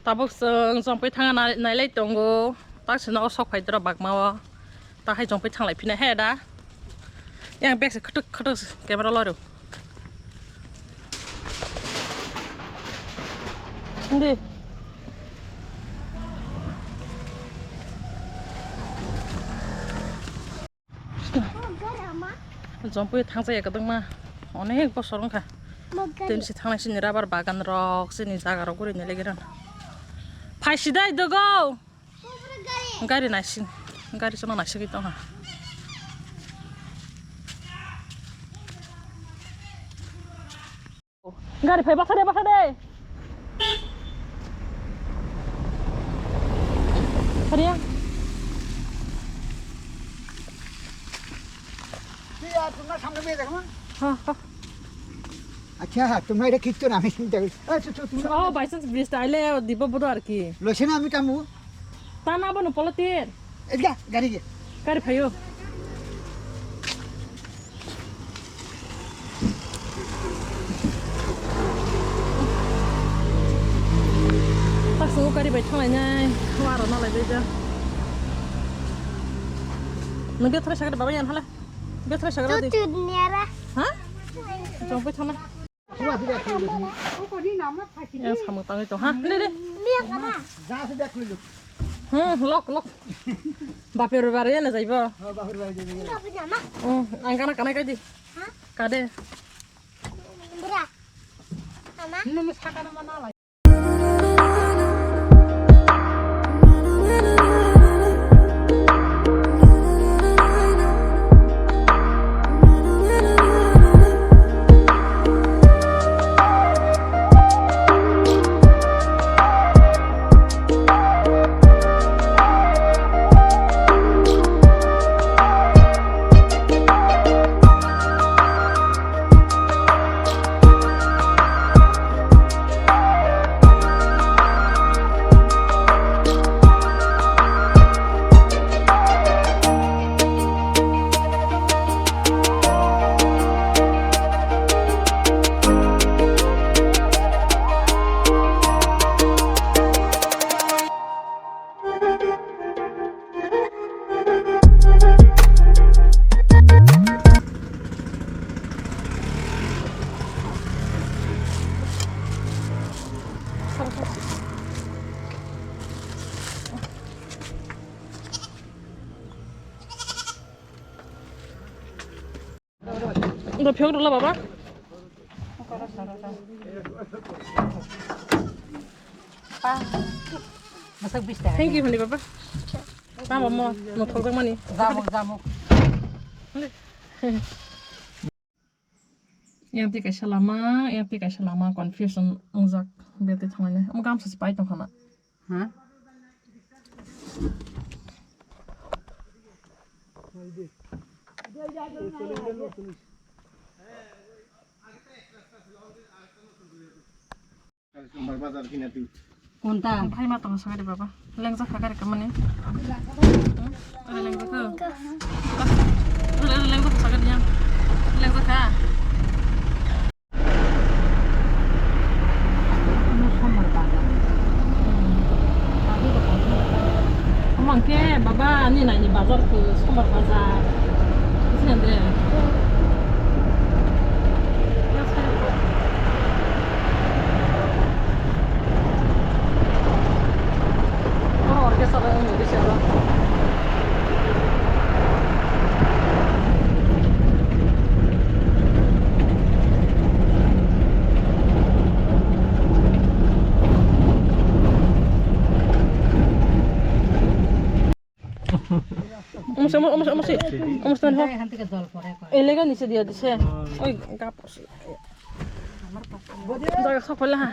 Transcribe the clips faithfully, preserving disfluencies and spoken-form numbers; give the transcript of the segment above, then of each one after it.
Tabuk chwng chongpui thangna nai-, nailai tongo. Tak sino o sok phai doro bagma o. Tak hai chongpui thanglai phina he da. Yang bag se khutuk khutuk camera loro. Hindi. Jompui thangsa ya kadang ma. Onek bosor wngkha. Tei si thangnai sini rubber bagan rok sini jaga rok guri ni legi rang. Phai sidai dogo. Gari naising. Gari sono naising tongha. Gari phai basa de, basa de. Phariya. Iya, তোমার সামনে দিয়ে দেখো না। Ha, ha. আচ্ছা, তোমরা এটা কিচ্ছু না, আমি চিন্তা করি। এই, চুপ, চুপ, তোমরা Oh, by chance bridge ta aile dibo bodo ar ki. Loise na, আমি টানবো। Tana bono polotin. এদিকে, গাড়ি গিয়ে। Gari phaio. Tak sungo gari bai thanglainai, waro nalai bai ja. Nung bethra sakari baba yan hala. Bethra sakari di. Tutu niara. Ha? Jong bai thangna. Yang samung tangwi tong ha. Ni, ni. Miya kana. Hmm, lok, lok. Bapir bari ya na jaibo. Hmm, ang kana kana kai di. Ha? Kade. Bra. Ama. Nung sakana mana lai. Ndo phiyok rwla baba. Masak bis taka. Thank you hwnwi baba. Tamo mo, mo thokjak mani. Jamuk, jamuk. Yang twi kaisa lama, yang twi kaisa lama, confusion wngjak, betwi thanglainai. Omo gamsa se pai tongkha na. Ha? Kunta? Hai ma tong sagari baba. Lengja kha gari kamani. Ore lengja kha. Ore, ore lengja kha sagari yang. Lengja kha. Omo sombar bazar. Omo hwnkhe baba ani naini bazar khe sombar bazar. Bisi hande. Oro orkestra bai wngwi rwse oro. Omo se, omo, omo se, omo se, omo se. Ei, lega niche diya dise. Oi, gap. Jaga sokphaila ha.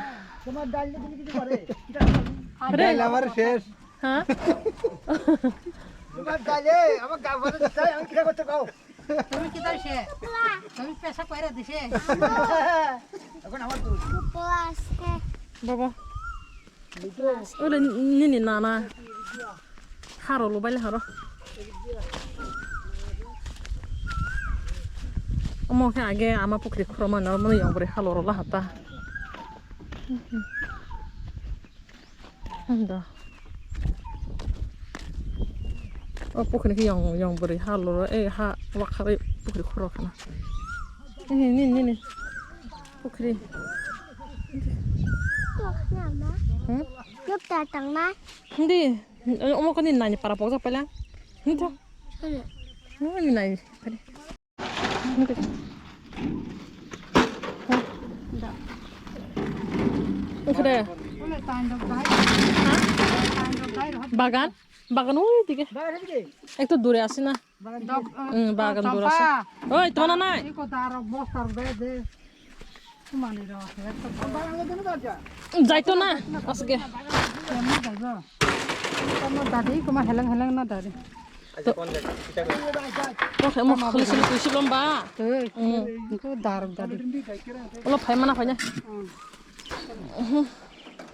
তোমার ডাল দিয়ে তুমি কিছু করে। আরে। ডাল আমার শেষ। হ্যাঁ? তোমার ডালে আমার গা ভরে দিতে হয়, আমি কিটা করতে কও? তুমি কিটা দিছে? তুমি পেশা কইরা দিছে? এখন আমার দোষ। Baba. Ule nini nana. Haro lubai le haro. Omo khe age ama pukri khorokma no, omo yong bwrwi halo rwla hata. Handa. O pukhri khe yong, yong bwrwi ha loro, eh, ha wakharwi pukhri khoro khana. Eh, nini, nini. Pukhri. Hmm? Hindi. Omo kani nani para pokjak pala. Hindi. Hindi. Hindi. Hindi. Hindi. Bagan? Bagan oi dike. Ekto dure asi na. Hmm, bagan dure asi. Oi, tona nai. Jaito na, asge. Dadi, kuma heleng heleng na dadi. Oke, mo khali sili kuisi lomba. Tei, ko darok dadi. Ulo phai mana phai na.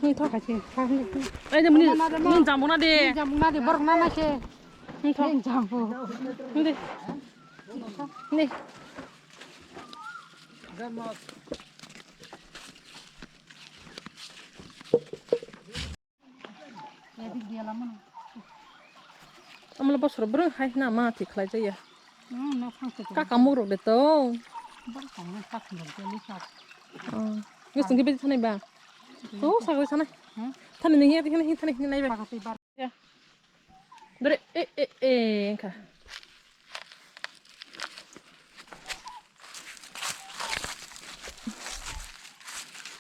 Ni thok hai. Ai de muni, muni jambu na de. Jambu na de, borok na na se. Ni thok. Ni jambu. Ni. Ni. Amla bosor bwrwng hai hwna ma thik khlai jaya. Kaka muk rok de to. Ngi sungki bedi thanai ba. To sagri thanai. Thani ngi thani thani nai ba. Dore, e, e, e, engkha.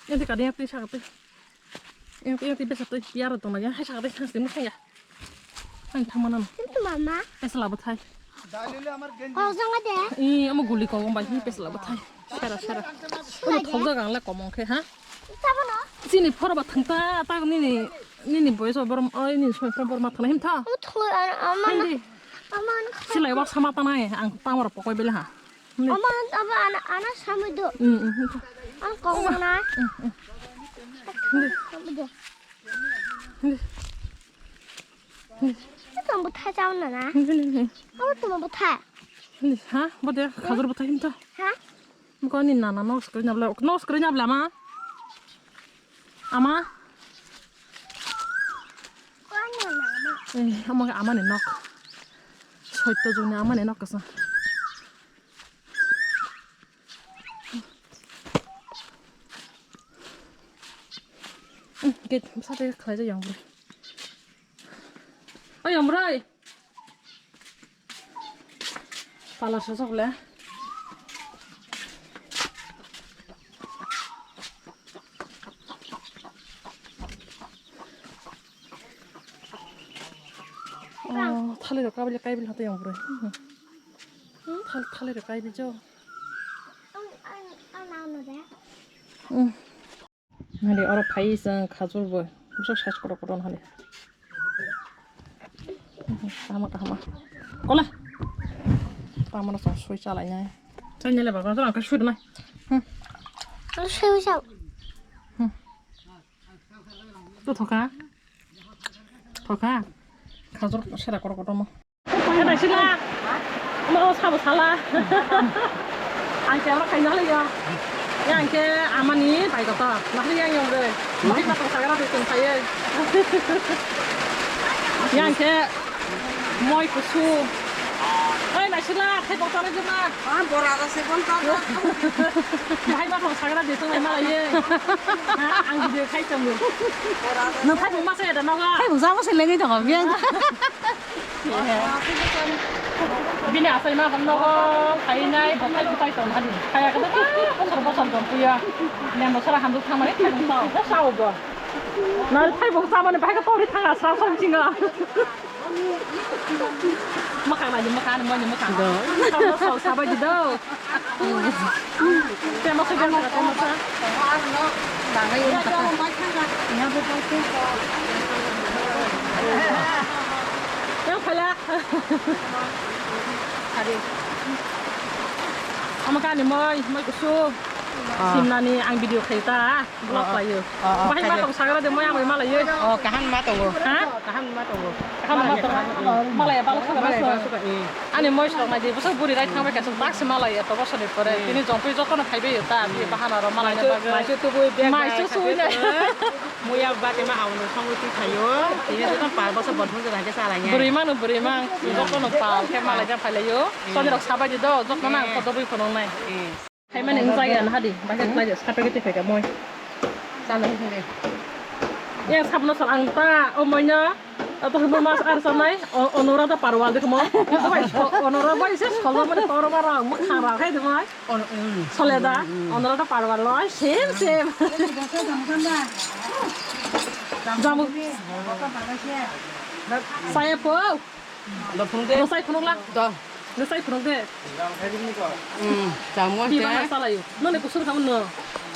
Enti kadi, enti sakati. Enti, enti besatwi, yaro tongna ya, hai sakati, sakati, musaya. Ang thamana. Itu mama. Pesa labo thai. Kau jang ade. I, amo guli kau, bai, hi pesa labo thai. Sera, sera. Amo thokjak ang le komong khe, ha? Sini phoro ba thangta, ta nini, nini boyes o borom, oi, nini soy phoro borom thana him tha. Uthoi, ana, ama, ama. Silai wak sama tanai, ang tamar pokoi bela ha. Ama, ama, ana, ana samui do. Hmm, hmm, hmm. Ang kong na. Hmm, hmm. Samui do. Hmm. Itu ang buthai chau na na. Hmm, hmm, hmm. Apa tu mau buthai? Hmm, ha? Apa dia? Khajur buthai him tha? Ha? Mukoni nana nok screen abla, nok screen abla ma? Ama? Eh, ama, ama ni nok. Soito juni ama ni nok kasa. Hmm, gate sate khlai jai yang bro. Oi, yang bro. Pala sosok le. Oh, thali rok kabili kaibil hote yang bro. Hmm, thal-, thali rok kaibil jo. Hmm. Nari oro phai chwng khajur bo. Bwswk size kotor kotor nari. Kaham kaham. Kola. Tamano chwng sui chalai nai. Chai nile ba, kotor ang sui nai. Hmm. Sui sao. Hmm. Tu thoka. Thoka. Khajur sera kotor kotor mo. Naisila. Mo sabo sala. Ang khe oro khaina le ya. Yang khe amani bai kotor. Nahli yang yong de. Bai kotor sagra de tong khaye. Yang khe moi kusu. Oi naisila, thai kotor de ma. Ah, bora da se kon ta. Bai kotor sagra de tong lai ma ye. Ha, ang video khai tong. Bora da. Nang thai ma se da noga. Thai ma se lengi tong biang. Bini asai ma bang nogo, khainai, bokhai, bokhai tong hani. Khaya khe ba bosor bosor tong puya. Lem bosor hamdu thangmani thaibung sao, bo sao bo. Na thaibung samani bahai khe tori thanga sa sa bisingo. Makhang nai, makhang ani, mani makhang. Do. Sao sao sabai di do. Temo se gana, temo sa. Yang phalak. Adi. Ama kani moi, moi kusu. Ah. Simnani ang video khai ta, vlog Ah, ah. khlaio. Ah, ah, Bahai ma khayo. tong sagra de, moi amai malaio. Oh, kaham ma tongo. Ha? Kaham ma tongo. Kaham ma tongo. Malai balok suka Malai maso. balok suka, eh. Ani moi sok nai di, bosok buri rai thang bai kaisa tak se malai to bosoni pore. Hmm. Tini jongpui jotono phai bai ta, bi Hmm. bahana ro malai Maisu, bagwi. maisu tubui bag Maisu bai sui khakhe nai. to. Muya bati ma aunu songwi twi khayo. Tini joto par bosok bodhong jora ke salai nai. Buri mano, buri mang. Hmm. Jotono pal khe malai Hmm. ja phai laio. Hmm. Soni rok sabai di do, jotono ang Hmm. photo bui phunung nai. Hmm. Khaimani wngjakya na hadi, bahai khlai de, sape kete phaika moi. Chalo hwnle. Ya sabno sal ang ta, o moino, ato hwnba mas ar sanai, o, onora da parwal de kamo. Bai so, onora bai se solo mani toro mara, mukha ra khai de mai. On, mm. Sole da, Mm, mm. onora da parwal lo, same, same. Jamu. Saya po. Do phunuk de. Rosai phunuk la. Do. Rosai phunuk de. Hmm, chamo Di te. Bahana salayo. None kusur kamu no.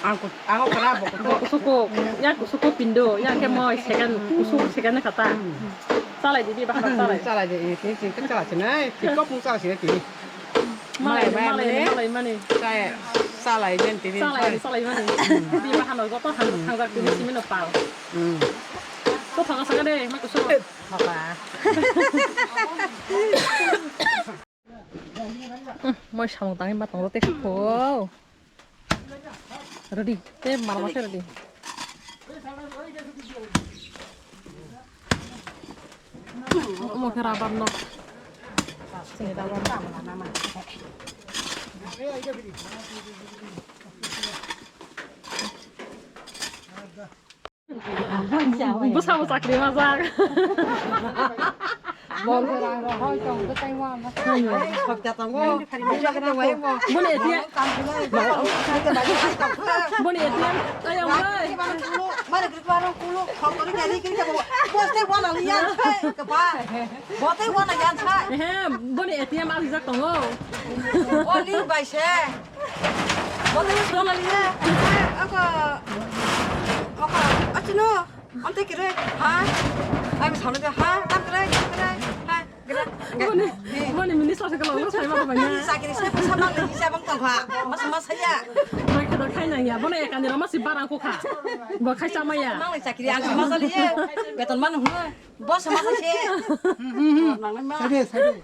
Ang ku, ang kara bo Bo kusu ko, ya kusu ko pindo, ya ke mo second, kusu second kata. Salai di, di bahana salai. Chala de, ini sing ke chala sini. Tikop mung chala sini tini. Malai, Malai, malai, malai. malai, mani. Chala, chala ini tini. Salai, salai mani. Di bahana goto hang, hang jak tini simi no pal. Hmm. Ko thanga saka de, ma kusu. Papa. Moi samung tangwi ma tongo tei kho. Ready, tei marma se ready. Omo khe rubber nok. Chini rubber nok. Bwsa bo chakri majak. Bol rang rok hoi tong, tei tei wan. Hoi tongo. Boni A T M. Boni A T M. Ayang bai. Mari kiri kiri kiri kiri. Bos tei wan ang yan sai. Kapa. Bos tei wan ang yan sai. Ehe, boni A T M alijak tongo. Oli bai se. Botol ni song ali ya. Ako. Ako. Achino. Ante kire. Ha. Ai salo de ha. Tam kire. Kire. Ha. Kire. Boni, boni minister se kalau sai ma bani. Sakiri se pesa mang ni sa bang tong ha. Mas mas ya. Mai kada khai na ya. Boni ekani rama si barang ko kha. Bo khai sama ya. Mang ni sakiri ang mas ali ya. Beton man hu. Boss sama sa se. Nang nang ma. Sade, sade.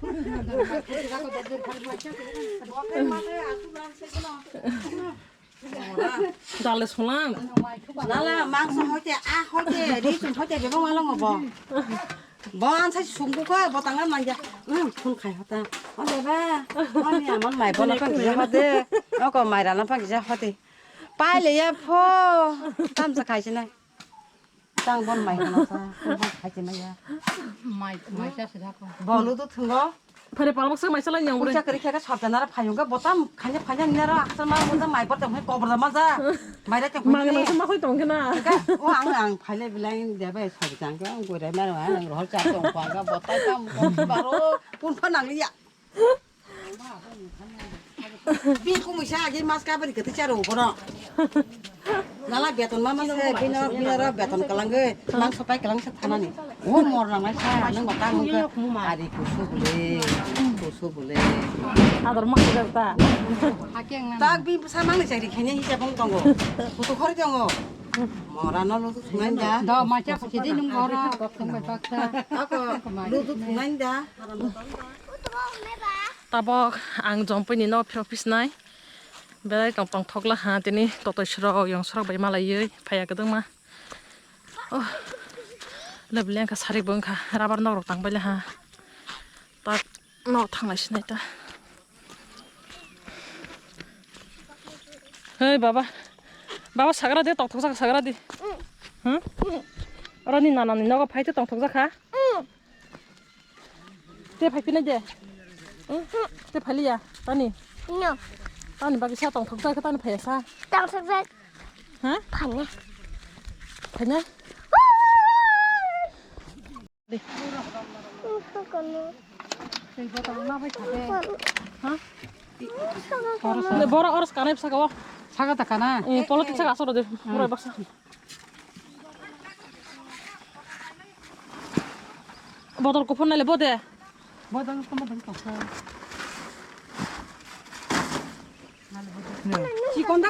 Dale solang. Lala, mangso hoite, a hoite, ri chum hoite, bebang wala ngo bo. Bo an sai sungku ko, bo tangla manja. Hmm, phun khai hota. O beba, o ni amon mai bola pang kisa hote. O ko mai rana pang kisa hote. Pai le ya pho. Tam sa khai sinai. Tang bon mai hwnasa, bon khai se maya. Mai, mai cha se dako. Bolu tu thungo. Phare palmok se mai chala nyang ure. Ucha kari khe ka sabjana ra phayung ka botam khanya phanya nina ra haksa ma botam mai botam hai kobra ma ja. Mai ra te Mang khuni. Mang se ma hoi tong khe na. Ka, o ang, ang phaile bilai de bai sabjang ka ang gure mar ma ang rohol cha tong pa ka botai kam ko baro pun pha nang ya. Bi kumui sa agi mas ka bari kati charo kono. Lala beton mama se bino bino ra beton kalange mang sopai kalang se thanani. O mor nang mai sa nang mata mung ke ari kusu bule kusu bule. Ador mak ta. Tak bi sa mang ni chari khene hi sa bong tongo. Kutu khori tongo. Mora no lo tu ngai da. Do ma cha khidi nung ora kok thung bai paksa. Ako lu tu ngai da. Tabok ang Jompuini no phirok phisnai. Belai tong tongthok la ha, tini totoi srok, yong srok bai malaiwi phaiya kwdwngma. Oh, leble wngkha, sarik bo wngkha, rubber nok rok tang bai la ha. Tak no thanglai sinai ta. Hei baba, baba sagra de, tongthok jak sagra di. Hmm? Oro ni nana ni nogo phai te tongthok jak kha. Te phai phinai de. Te phai liya tani. No. Tani bagwi sa tongthok jak kha tani phaiya sa. Tongthok jak. Ha? Phaina. Phaina? Kono. Ha? Boro oro kanai saka o. Saka ta kana? Eh, polo ti saka asoro de. Pura baksa. Botol kuphur naile bo de. Botol kuphur naile bo de. Chikon da.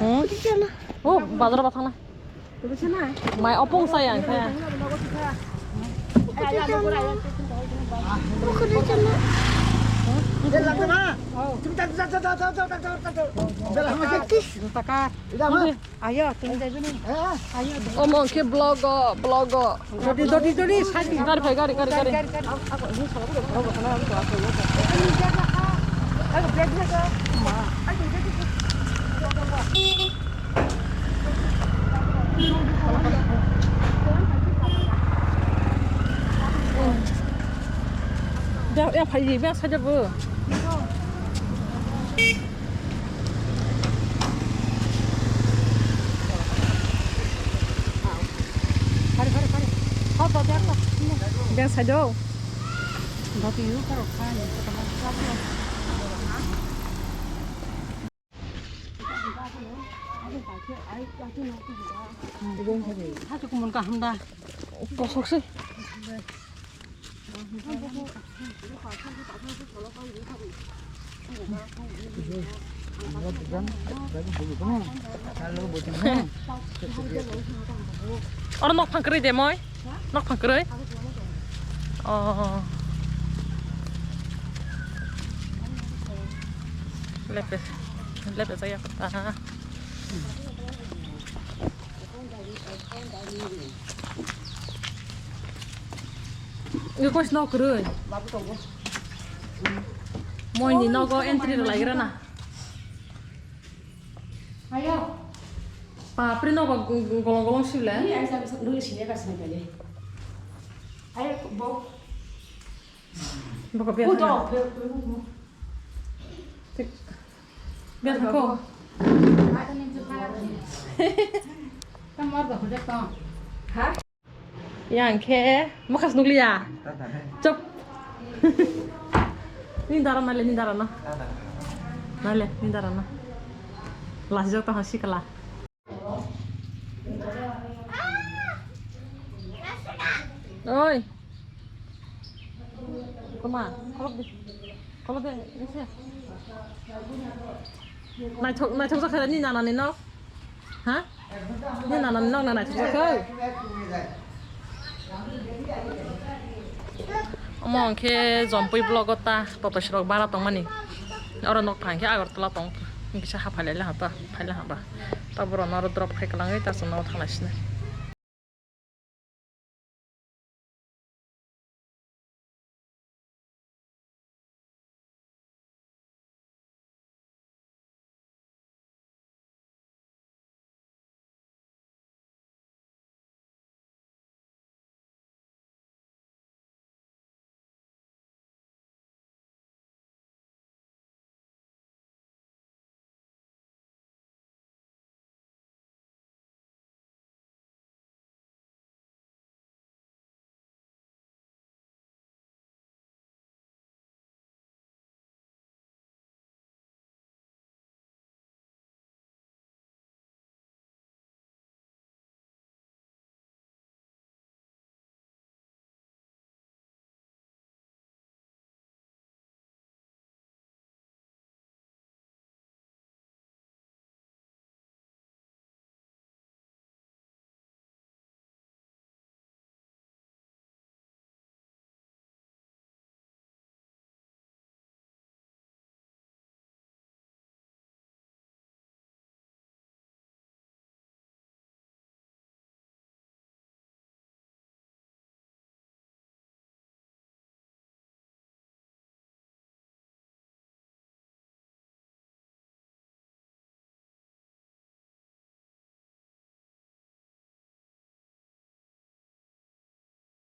Hmm? Oh, bazar ba thangna. Mai opong sa yang kha. Ayo, tumi jaibo ni. Ayo, de. Omo khe vlog o, vlog o. Dodi, dodi, dodi, side ni. Gari phai, gari, gari, gari. Gari, gari. Ayo, break, break. Ya, ya, phai, ya, side bo. Beng side o. Hachu kumun kaham da. Kosok se. Oro nok phang kwrwi de moi? Nok phang kwrwi? Oh. Lepe, lepe jaya kota. Request no kwrwi. Moi ni nogo entry rwlaigra na. Ayo. Bapre nogo golong golong sibla. Ni aisa bisa nuli sini ka sini kali. Ayo bo. Boko biya. Udo. Biya thangko. Kamar ba hujak tong. Ha? Yang khe makhas nukliya. Chop. Ni dara nale, ni dara na. Nale, ni dara na. Lasi jok tong sikla. Oi. Koma, kolok di. Kolok de, ese. Naithok, naithok jakha ni nana ni nok. Ha? Ni nana ni nok na naithok jakha. Omo hwnkhe Jompui block o ta potosi rok bara tongmani. Oro nok thang khe Agartala tong. Kisa ha phailai ha ta, phailai ha ba. Ta borok no oro drop khai kwlangwi ta chwng no thanglai sini.